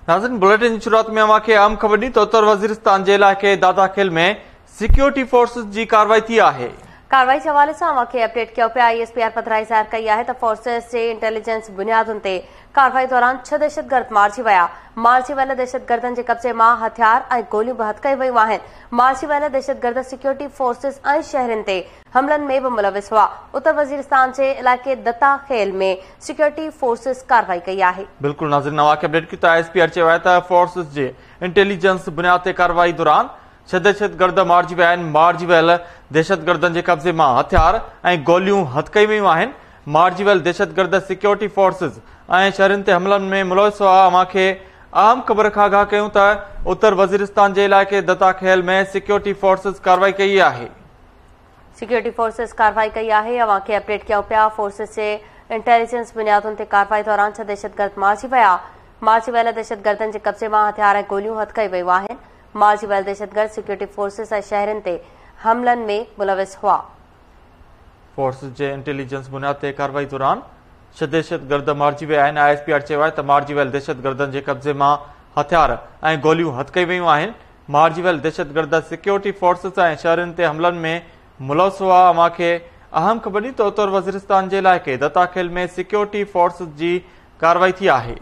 ناظرين بليٽن جي شروعات ۾ اوهان کي اهم خبر ڏني ته اتر وزيرستان جي علائقي دادا خيل ۾ سيڪيورٽي فورسز جي ڪارروائي ٿي آهي. ڪارروائي جي حوالي سان اوهان کي اپڊيٽ ڪيون پيا. I S P R پڌرائي ظاهر ڪئي آهي ته فورسز جي انٽيليجنس بنيادن تي ڪارروائي دوران ڇهه دهشتگرد مارجي ويا. مارجي ويل دهشتگردن جي قبضي مان هٿيار ۽ گوليون به هٿ ڪيون ويون آهن. مارجي ويل دهشتگرد سيڪيورٽي فورسز ۽ شهرين تي حملن ۾ به ملوث هئا. اتر وزيرستان جي علائقي دتا خيل ۾ سيڪيورٽي فورسز ڪارروائي ڪئي آهي. بلڪل ناظرين اوهان کي اپڊيٽ ڪيون ته I S P R چيو آهي ته فورسز جي انٽيليجنس بنياد تي ڪارروائي دوران ڇهه دهشتگرد مارجي ويا آهن، مارجي ويل دهشتگردن جي قبضي مان هٿيار ۽ گوليون هٿ ڪيون ويون آهن، مارجي ويل دهشتگرد سيڪيورٽي فورسز ۽ شهرين تي حملن ۾ ملوث هئا، اوهان کي اهم خبر کان آگاهه ڪيون ته اتر وزيرستان جي علائقي دتا خيل ۾ سيڪيورٽي فورسز ڪارروائي ڪئي آهي. سيڪيورٽي فورسز ڪارروائي ڪئي آهي، اوهان کي اپڊيٽ ڪيون پيا، فورسز جي انٽيليجنس بنيادن تي ڪارروائي دوران ڇهه دهشتگرد مارجي ويا، مارجي ويل دهشتگردن جي قبضي مان هٿيار ۽ گوليون هٿ ڪيون ويون آهن، مارجي ويل دهشتگرد سيڪيورٽي فورسز ۽ شهرين تي حملن ۾ ملوث هئا. فورسز جي انٽيليجنس بنياد تي ڪارروائي دوران ڇهه دهشتگرد مارجي ويا آهن. I S P R چيو آهي ته مارجي ويل دهشتگردن جي قبضي مان هٿيار ۽ گوليون هٿ ڪيون ويون آهن. مارجي ويل دهشتگرد سيڪيورٽي فورسز ۽ شهرين تي حملن ۾ ملوث هئا. اوهان کي اهم خبر ڏني ته اتر وزيرستان جي علائقي دتا خيل ۾ سيڪيورٽي فورسز جي ڪارروائي ٿي آهي.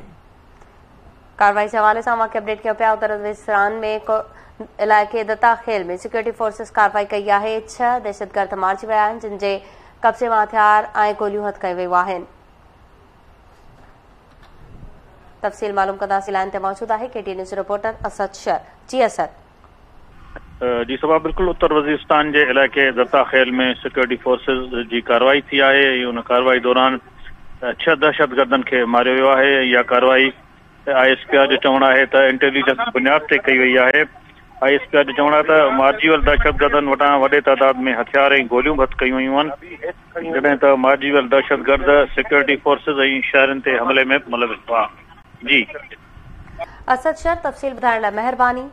ڪارروائي جي حوالي سان اوهان کي اپڊيٽ ڪيون پيا اتر وزيرستان ۾ علائقي دتا خيل ۾ سيڪيورٽي فورسز ڪارروائي ڪئي آهي ڇهه دهشتگرد مارجي ويا آهن جن جي قبضي مان هٿيار ۽ گوليون هٿ ڪيون ويون آهن تفصيل معلوم ڪنداسين لائن تي موجود آهي K T news reporter Asad Shar جي اسد. جي صبا بلڪل اتر وزيرستان جي علائقي دتا خيل ۾ سيڪيورٽي فورسز جي ڪارروائي ٿي آهي ۽ ان ڪارروائي دوران ڇهه دهشتگردن کي ماريو ويو آهي ۽ اها ڪارروائي I S P R جو چوڻ آهي ته انٽيليجنس بنياد تي ڪئي وئي آهي I S P R جو چوڻ آهي ته مارجي ويل دهشتگردن وٽان وڏي تعداد ۾ هٿيار ۽ گوليون به هٿ ڪيون ويون آهن جڏهن ته مارجي ويل دهشتگرد سيڪيورٽي فورسز ۽ شهرين تي حملي ۾ ملوث هئا جي اسد شر تفصيل ٻڌائڻ لاء مهرباني.